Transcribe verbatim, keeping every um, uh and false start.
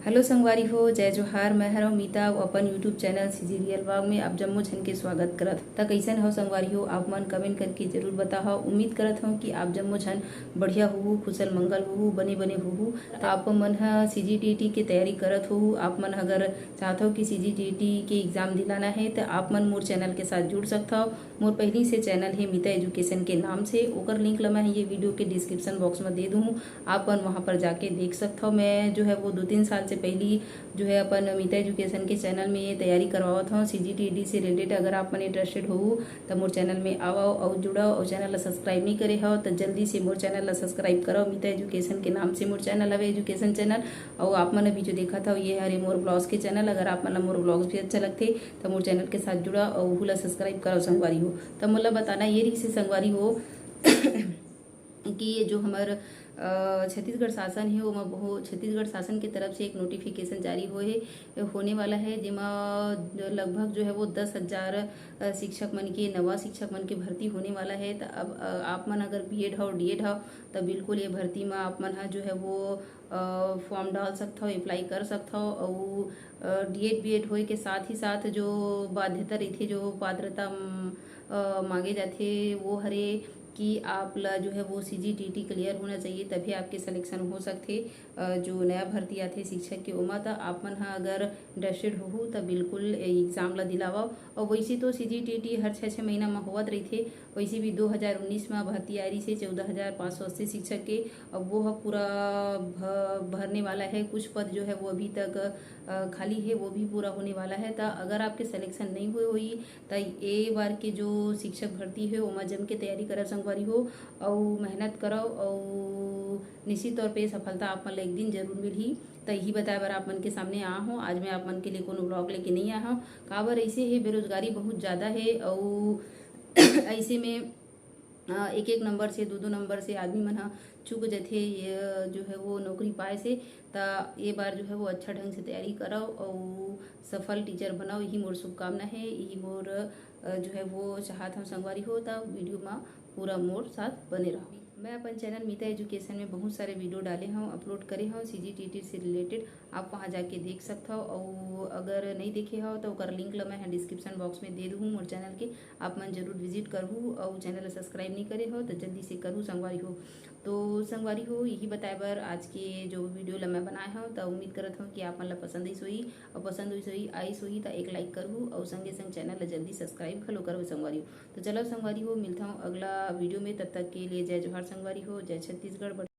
Hello संगवारी हो, जय जोहार। मैं हरव मीता, अउ अपन YouTube channel CG Real Vlog में आप जम्मो झन के स्वागत करत। त कइसन हव संगवारी हो, आप मन comment करके जरूर बताहव। उम्मीद करत हव कि आप जम्मो झन बढ़िया होहू, कुशल मंगल होहू, बने बने होहू। त आप मन ह CGTET के तैयारी करत होहू, आप मन अगर चाहत हव कि CGTET के exam दिलाना हे, त आप मन मोर channel के साथ जुड़ सकत हव। मोर पहिली से channel हे मीता Education के नाम से, ओकर link ल मैं ये video के description box में दे दूँ, आप मन वहाँ पर जाके देख सकत हव। मैं जो है वो दो तीन साल से पहिली जो है अपन मीता Education के channel में ये तैयारी करवावत हव CGTET से related। अगर आप मन interested होहू त मोर channel में आवव अउ जुड़व, अउ channel ला subscribe नहीं करे हव त जल्दी से मोर channel ला subscribe करव। मीता Education के नाम से मोर channel हवे, education channel। अउ आप मन अभी जो देखत हव ये हरे मोर vlogs के channel। अगर आप मन ला मोर vlogs भी अच्छा लगथे त मोर channel के साथ जुड़व अउ ओहू ला subscribe करव संगवारी हो। त मोला बताना ये रहिस हे संगवारी हो कि ये जो हमर, अ, छत्तीसगढ़ शासन हे, ओमा बहु-, छत्तीसगढ़ शासन के तरफ से एक notification जारी होए हे, होने वाला हे, जेमा लगभग जो है वो दस हजार, अ, शिक्षक मन के, नवा शिक्षक मन के भर्ती होने वाला हे। त अब, अ, आप मन अगर B.Ed हव, D.Ed हव, त बिल्कुल ये भर्ती म आप मन ह जो है वो, अ, form डाल सकत हव, apply कर सकत हव। अउ, अ, D.Ed B.Ed होए के साथ ही साथ जो बाध्यता रहिथे, जो पात्रता, अम, अ, मांगे जाथे, वो हरे कि आप ला जो है वो CGTET clear होना चाहिए, तभी आपके selection हो सकथे। अ, जो नया भर्ती आथे शिक्षक के, ओमा त आप मन ह अगर interested होहू त बिल्कुल ए exam ला दिलावव। अउ वैसे तो CGTET हर छः छः महीना म होवत रहिथे, वैसे भी दो हज़ार उन्नीस म भर्ती आए रहिस हे चौदह हजार पाँच सौ अस्सी शिक्षक के। अब वो ह पूरा भ-, भरने वाला है, कुछ पद जो है वो अभी तक, अ, खाली है, वो भी पूरा होने वाला है। त अगर आपके selection नहीं हुए होई त ए बार के जो शिक्षक भर्ती है ओमा जम के तैयारी करव संगवारी हो, अउ मेहनत करव, अउ निश्चित तौर पे सफलता आप मन ला एक दिन जरूर मिलही। त यही बताए बर आप मन के सामने आ हूँ। आज मैं आप मन के लिए कोनो vlog लेके नहीं आ हूँ, काबर ऐसे है बेरोजगारी बहुत ज़्यादा है, अउ ऐसे में, अ, एक एक नंबर से, दो दो नंबर से आदमी मन ह चूक जथे, ये जो है वो नौकरी पाए से। त ये बार जो है वो अच्छा ढंग से तैयारी करव अउ सफल teacher बनव, यही मोर शुभकामना है, यही मोर, अ, जो है वो चाहत हूँ संगवारी हो। त video म पूरा मोर साथ बने रहो। मैं अपन channel मीता Education में बहुत सारे video डाले हूँ, upload करे हूँ CGTET से related। आप वहाँ जाके देख सकत हव, अउ अगर नहीं देखे हव त ओकर link ल मैं ह description box में दे दूँ मोर channel के, आप मन जरूर visit करहू। अउ channel ल subscribe नहीं करे हव त जल्दी से करहू संगवारी हो। तो संगवारी हो, यही बताए बर आज के जो video ल मैं बनाए हव, त उम्मीद करत हव कि आप मन ल पसंद आइस होही, अउ पसंद आइस होही, आइस होही त एक like करहू, अउ संगे संग channel ल जल्दी subscribe घलो करहू संगवारी हो। तो चलो संगवारी हो, मिलत हव अगला video में, तब तक के लिए जय जोहार संगवारी हो, जय छत्तीसगढ़।